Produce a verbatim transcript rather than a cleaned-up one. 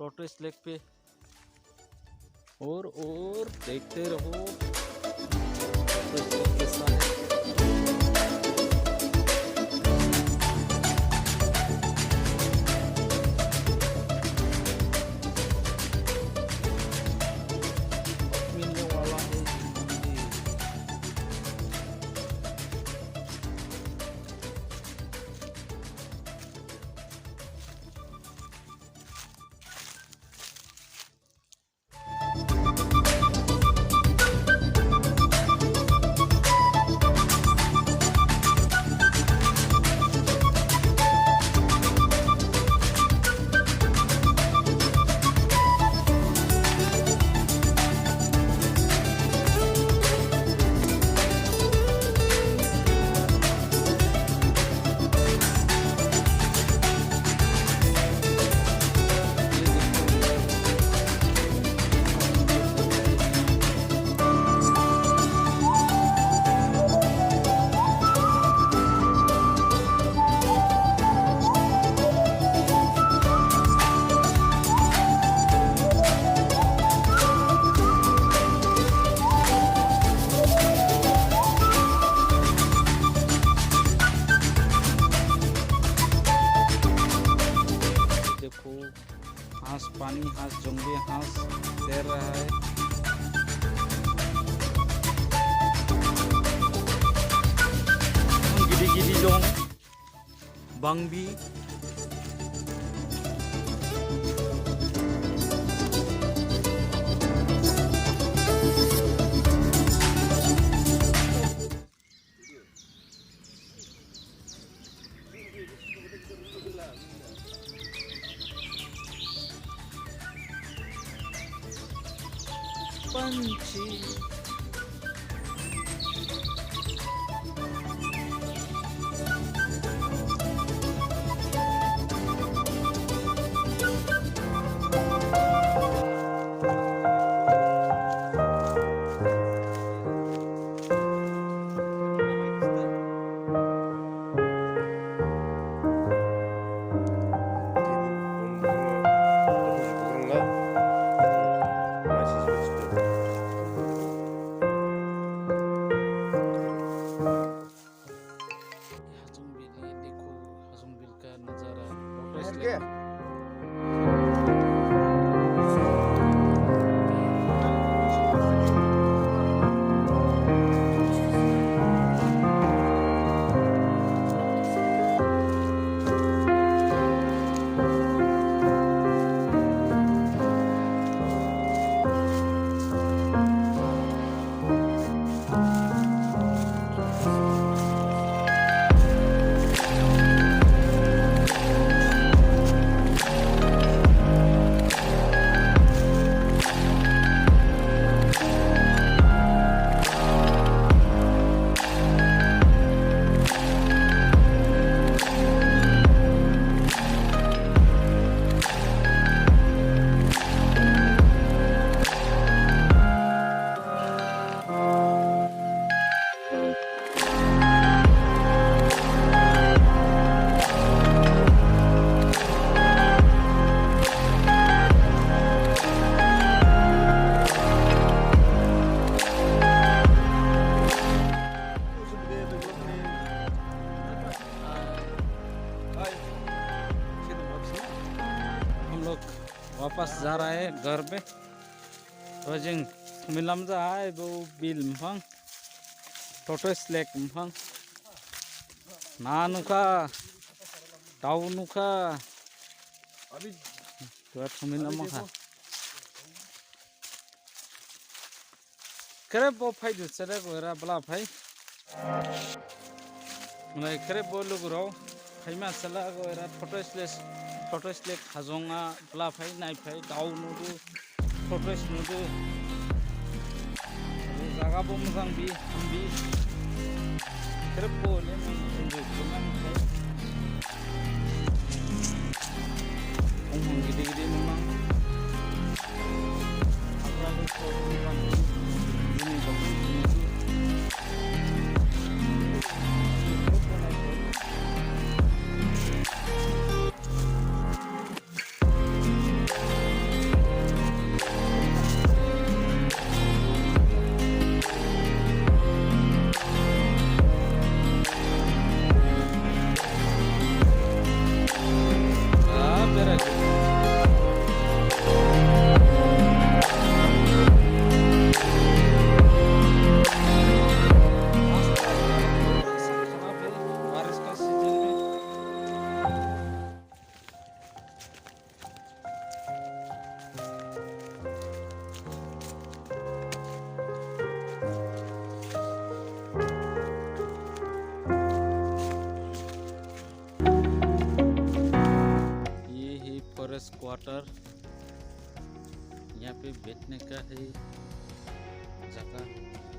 Lotus lake पे। और, और देखते रहो लोटस लेक कैसा है। मिलने वाला है ये मंदिर। देखो, हाँस, पानी हाँस, जंगली हाँस तैर रहा है। Gidi gidi dong. Bangbi. Panchi. हम लोग वापस जा रहा है घर पे। Ojing milam ja hai bo bil mphang. Tortoise Lake mphang. Na nukha. Dao nukha. Tua thumi lama kha. Khrip bo phaidu sele go era bla phai. Nai khrip bo lugurao phaima sele go era Tortoise Lake, Tortoise Lake hajong a bla phai nai phai dao nudu. Tortoise nudu. Jaga bo mojang bi, hambi. Khrip bo le enjoy khlaiman khlai. Bonghong gede gede memang. Hagra bo kho memang. Bini bonghong nudu. तर यहाँ पे बैठने का है जगह।